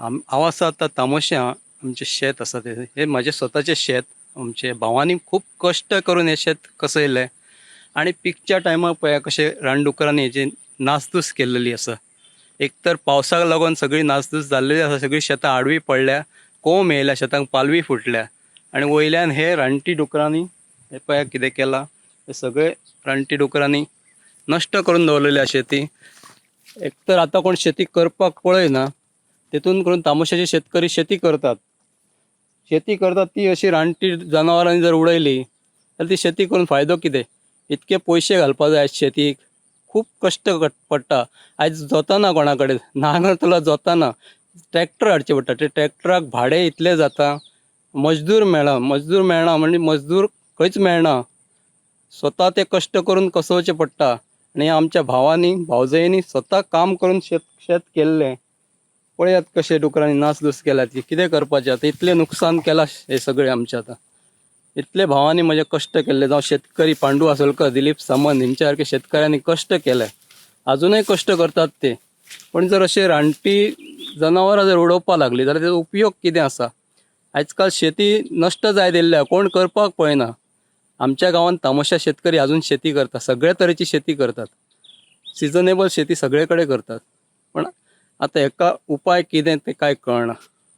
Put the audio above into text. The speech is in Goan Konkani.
हांव आसा आतां तामोश्यां. आमचें शेत आसा तें, हें म्हाजें स्वताचें शेत. आमचे भावांनी खूब कश्ट करून हें शेत कसयलें आनी पिकच्या टायमार पळया कशें रानडुकरांनी हेजी नासधूस केल्लेली आसा. एक तर पावसाक लागून सगळी नासधूस जाल्लेली आसा. सगळीं शेतां आडवी पडल्या, कोंब येयल्या शेतांक, पालवी फुटल्या आनी वयल्यान हे रानटी डुकरांनी हे पळया कितें केलां. हे सगळे रानटी डुकरांनी नश्ट करून दवरलेली आसा शेती. एक तर आतां कोण शेती करपाक पळयना, तेतून करून तामोशाचे शेतकरी शेती करतात. शेती करतात ती अशी रानटी जनावरांनी जर उडयली जाल्यार ती शेती करून फायदो कितें? इतके पयशे घालपा जाय शेतीक, खूब कश्ट पडटा. आयज जोताना कोणा कडेन, नांगर तुला जोताना, ट्रॅक्टर हाडचे पडटा. ते ट्रॅक्टराक भाडें इतलें जाता, मजदूर मेळना. मजदूर मेळना म्हणजे मजदूर खंयच मेळना. स्वता ते कश्ट करून कसोवचें पडटा आनी आमच्या भावांनी भावजयांनी स्वता काम करून शेत शेत केल्लें. पळयात कशें डुकरांनी नासधूस केल्या ती. कितें करपाचें आतां? इतलें नुकसान केलां हें सगळें आमचें आतां. इतले भावांनी म्हजे कश्ट केल्ले, जावं शेतकरी पांडू आसोलकर, दिलीप सामंत हेंच्या सारके शेतकऱ्यांनी कश्ट केले, अजुनय कश्ट करतात ते. पण जर अशें रानटी जनावरां जर उडोवपाक लागली जाल्यार तेजो उपयोग कितें आसा? आयज काल शेती नश्ट जायत येयल्ल्या, कोण करपाक पळयना. आमच्या गांवांत तामोशा शेतकरी अजून शेती करता. सगळे तरेची शेती करतात, सिजनेबल शेती सगळे कडेन करतात. पण आतां हेका उपाय कितें तें कांय कळना.